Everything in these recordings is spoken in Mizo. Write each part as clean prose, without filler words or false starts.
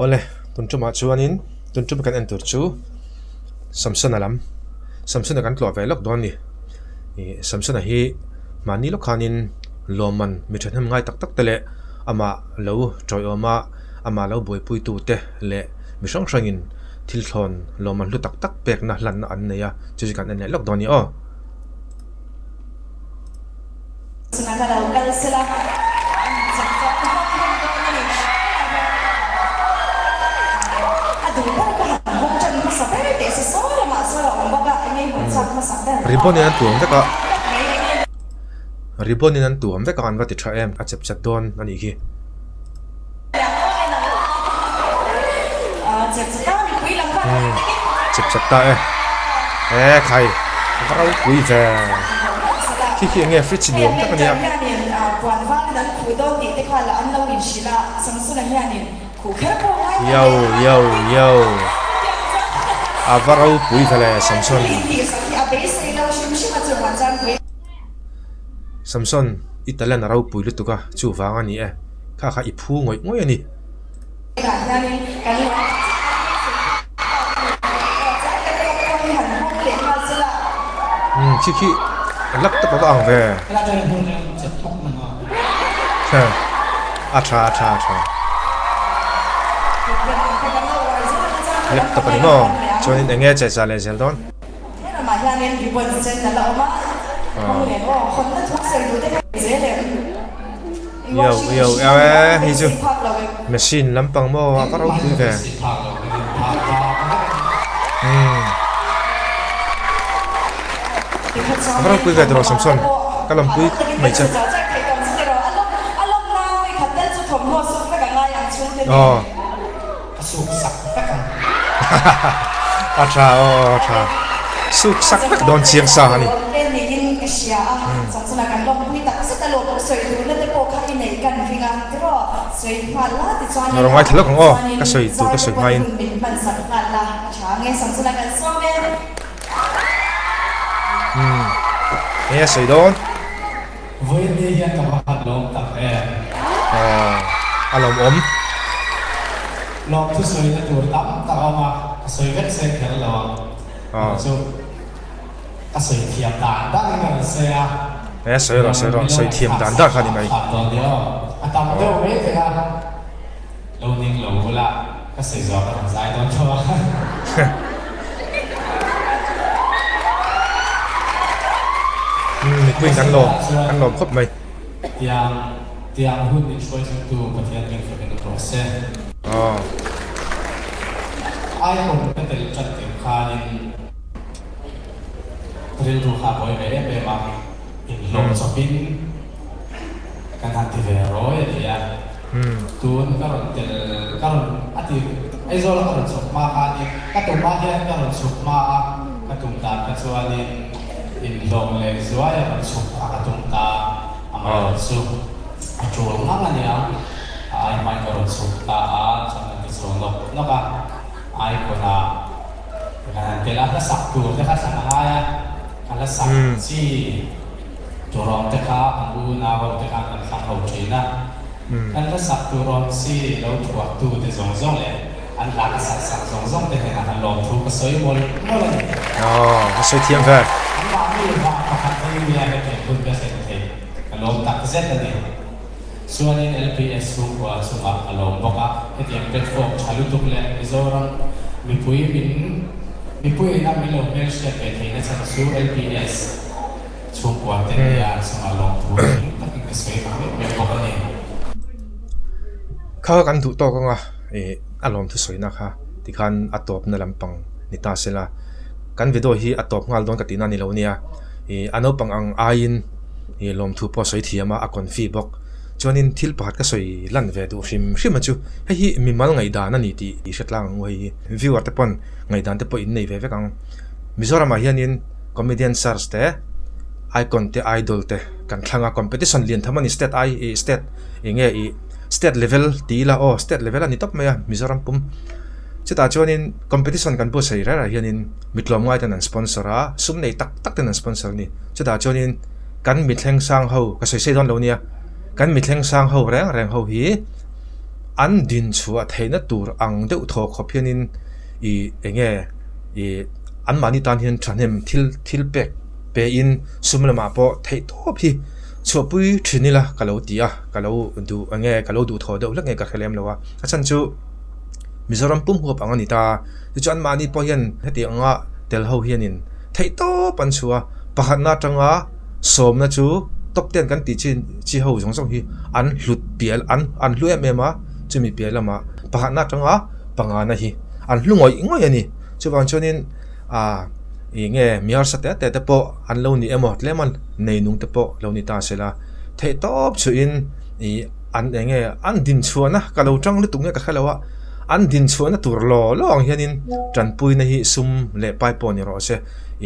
Awle, tun tumah chuanin tun tum kan en tur chu Samsona lam, Samsona kan tlawh ve lawk dawn a ni. Ih Samsona hi mahni lawk khanin lawmman mi thahnem ngai tak tak te leh amah lo tawiawm a, amah lo buaipuitu te leh mi hrang hrangin thil thlawn lawmman hlu tak tak pekna hlanna an nei a, chu chu kan en leh lawk dawn a ni aw. Ribbon in an tuam vek a ribbon in an tuam vek a an va ti tha em a chep chat dawn a nih khi. Chep chat ta e e khai va ropui ve khi khi enge fridge nuam tak ania. Yo yo yo a va ropui ve le Samson. Samson i talent a ropui lutuk a chuvang a ni e. Kha kha i phu ngawih ngawih a ni. Umm khi khi laptop a va ang ve. A tha a tha a tha. Laptop a ni maw? Chuanin eng nge che chah leh zel dawn? Yo yo e hei chu machine lampang maw a va ropui ve umm a va ropui ve tiraw Samson ka lawmpui khawp mai che aw a tha aw a tha suk sak vek dawn chiang sa a ni. A rawn ngaithla lawk ang aw ka sawi tur ka sawi hmain. Umm enge a sawi dawn? Aw a lawmawm. Aw. E sawi rawh sawi rawh sawi thiam dan dan kha ni mai. Mipui kan lawm kan lawm khawp mai. Aw. Rilru kha buai ve em em a, inhlawh chawpin kan han ti ve rawi a ni a. Tun ka rawn tel, ka rawn a ti, Aizawl a ka rawn chhuk hma khanin, ka tum ah hian ka rawn chhuk hma a, ka tum dan kha chuanin inhlawh leh zuai a rawn chhuk a ka tum ta, amaherawh chu a tul ngang a nia, a ai hmain ka rawn chhuk ta a, chuan kan ti chho nawk nawk a, icon ah. Kan han tel a, hla sak tur te kha thlan a ngai a, ka hla sak chi tur awm te kha kan unau ho te khan kan thlang ho thin a, kan hla sak tur awm chi lo thuah tu te zawng zawng leh an hla ka sak sak zawng zawng te hnenah han lawmthu ka sawi mawlh mawlh a ni. Aw, ka sawi thiam ve. An mahni vang pakhat hi nia hetiang hun ka thlen thei, ka lawm tak zet a ni. Chuanin LPS chhungkua chungah ka lawm bawk a, hetiang platform tha lutuk leh Mizoram mipui min mipui ina min lo hmelhriat ve theihna chhan chu LPS chhungkua te nia chungah lawmthu eng takin ka sawi vang em em bawk a ni. Kha kan duh tawk anga ih a lawmthu sawina kha tikhan a tawpna lampang ni ta sela kan video hi a tawp nghal dawn ka tihna a ni lo nia ih a naupang ang aiin. Ih lawmthu pawh a sawi thiam a, a confi bawk. Chuanin thil pakhat ka sawi lan ve duh hrim hrim a chu, hei hi mimal ngaihdan a ni tih i hre tlang ang u hei hi. Viewer te pawn ngaihdan te pawh in nei ve vek ang. Mizoramah hianin comedian search te, icon te, idol te kan thlang a, competition lian tham a ni state ai ih state eng nge ih state level ti ila aw state level a ni tawp mai a Mizoram pum. Chutah chuanin competition kan buatsaih reng reng hianin mi tlawmngai ten an sponsor a, sum nei tak tak ten an sponsor a ni. Chutah chuanin kan mithleng sang ho, ka sawi sawi dawn lo nia, kan mithleng sang ho reng reng ho hi an din chhuah theihna tur ang deuh thaw khawp hianin ih eng nge ih anmahni tan hian thahnem thil thil pek pein sum lamah pawh theih tawp hi chhuahpui thin ila ka lo ti a, ka lo duh eng nge ka lo duh thaw deuh hlek nge ka hre lem lo a, a chhan chu Mizoram pum huap ang a ni ta, tichuan anmahni pawh hian heti anga tel ho hianin theih tawp an chhuah a, pakhatna atanga sawmna chu top ten kan tih chin chi ho zawng zawng hi an hlut pial an an hlu em em a, chumi piah lamah pakhatna atanga pangana hi an hlu ngawih ngawih a ni. Chuvang chuanin ah ih nge mi harsa te te te pawh an lo ni emaw tlem a nei nung te pawh lo ni ta se la theih tawp chuhin ih an eng nge an din chhuahna ka lo tang lutuk nge ka hre lo a an din chhuahna tur law law ang hianin tanpuina hi sum leh pai pawh ni rawh se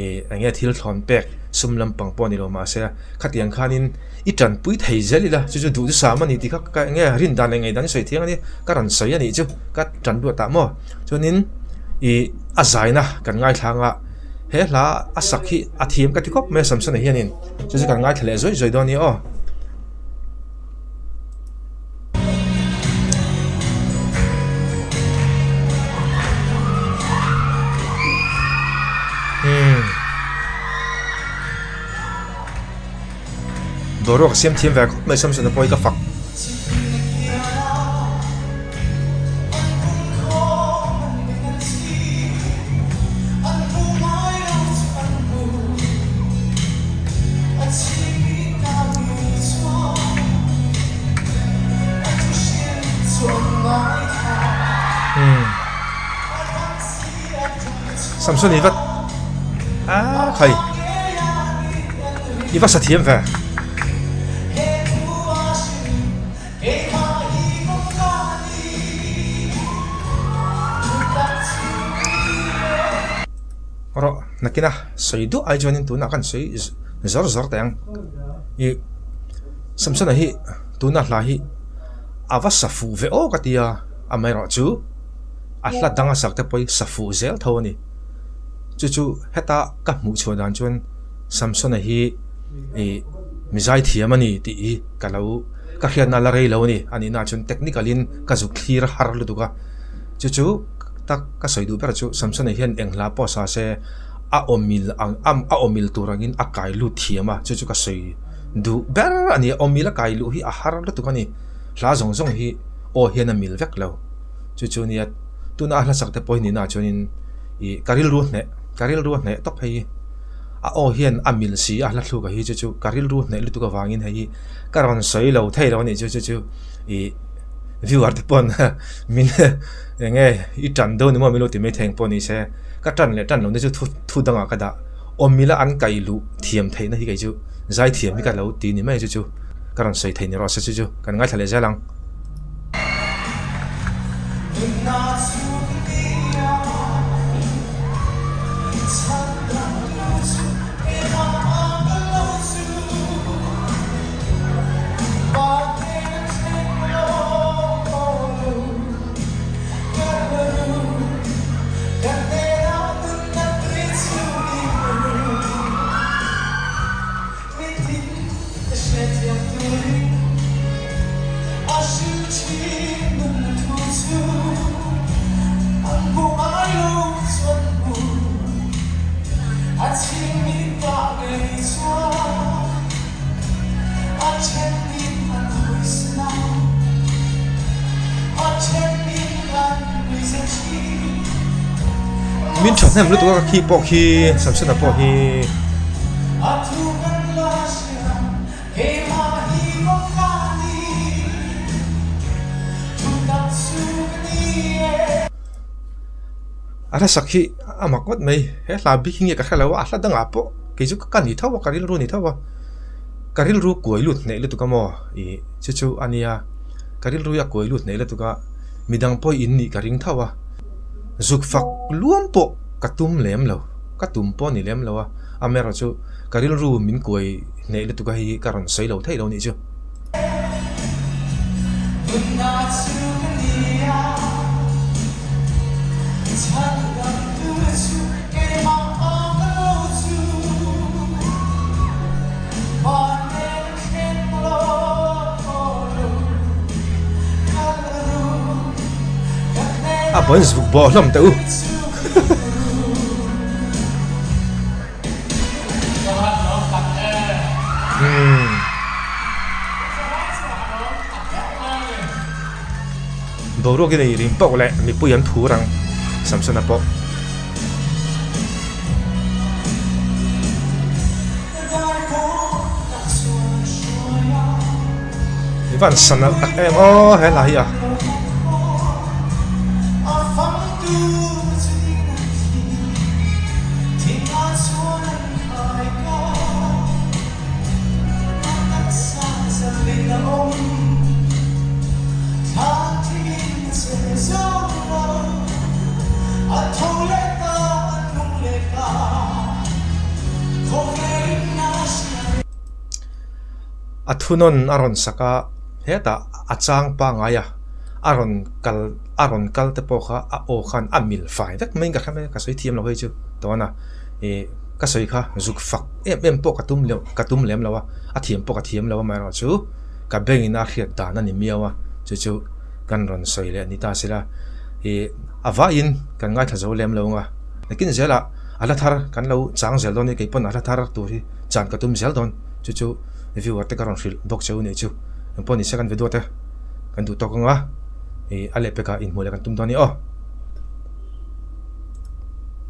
ih eng nge thil thlawn pek sum lampang pawh ni lo mahse khatiang khanin i tanpui thei zel ila chu chu duh chu sam a ni tih kha ka eng nge rin dan leh ngaih dan i sawi thiang a ni ka rawn sawi a nih chu ka tan luat ah maw chuanin ih a zaina kan ngaithlang a he hla a sak hi a thiam ka ti khawp mai a Samsona hianin chu chu kan ngaithla leh zawih zawih dawn a ni aw. Boruak a siam thiam ve khawp mai Samsona pawh hi ka fak. Samson i va a khai i va sa thiam ve. Rawh nakina sawi duah ai chuanin tunah khan sawi zawr zawr teh ang ih Samsona hi tuna hla hi a va sa fuh ve aw ka ti a amaherawhchu a hla dang a sak te pawh hi sa fuh zel tho a ni chu chu heta ka hmuh chhuah dan chuan Samsona hi ih mi zai thiam a ni tih hi ka lo ka hriatna la rei lo a ni a nihna chuan technical in ka zuk thlir har lutuk a chu chu tak ka sawi duh ber chu Samsona hian eng hla pawh sa se a awmil ang a awmil tur angin a kai lut thiam a chu chu ka sawi duh ber a ni a awmil a kai luh hi a har lutuk a ni hla zawng zawng hi aw hian a mil vek lo chu chu nia tuna a hlasak te pawh hi nihna chuanin ih ka rilru hneh ka rilru a hneh tawp hei hi a aw hian a mil si a hla thluk a hi chu chu ka rilru hneh lutuk avangin hei hi ka rawn sawi lo thei lo a nih chu chu chu ih viewer te pawn min eng nge i tan deuh ni maw min lo ti mai thei ang pawh ni se ka tan leh tan lohna chu thu thu dangah ka dah awmila an kaih luh thiam theihna hi kei chu zai thiam hi ka lo ti ni mai chu chu ka rawn sawi thei ni rawh se chu chu kan ngaithla leh zel ang. Min thahnem lutuk a ka khi pawh khi Samsona pawh hi. A hla sak hi a mak ngawt mai he hla bik hi nge ka hre lo a a hla dangah pawh kei chu ka ni tho a ka rilru ni tho a ka rilru kuai lut hneh lutuk a maw ih chu chu a nia ka rilru hi a kuai lut hneh lutuk a midang pawh in nih ka ring tho a zuk fak luam pawh ka tum lem lo ka tum pawh a ni lem lo a amaherawhchu ka rilru min kuai hneh lutuk a hei hi ka rawn sawi lo theih lo nih chu. bawh in zuk bawh hlawm teh u. Boruak in ei rim pauh leh mipui an phur ang Samsona pawh. I van sa nalh tak em aw he hla hi a. A thunawn a rawn sak a, hetah a chang pangngai a, a rawn kal a rawn kal te pawh kha a aw khan a mil fai vek mai in ka hre mai a, ka sawi thiam lo hei chu tawna ih ka sawi kha zuk fak em em pawh ka tum leh ka tum lem lo a, a thiam pawh ka thiam lo amaherawhchu ka bank in a hriat dan a ni miau a chu chu. Kan rawn sawi leh ni ta sila ih a vaiin kan ngaithla zo lem lo anga nakin zelah a hla thar kan lo chang zel dawn a ni kei pawn a hla thar tur hi chan ka tum zel dawn chu chu viewer te ka rawn hrilh bawk cheu nih chu engpawh ni se kan video te kan duh tawk anga ih a lehpekah inhmuh leh kan tum dawn a ni aw.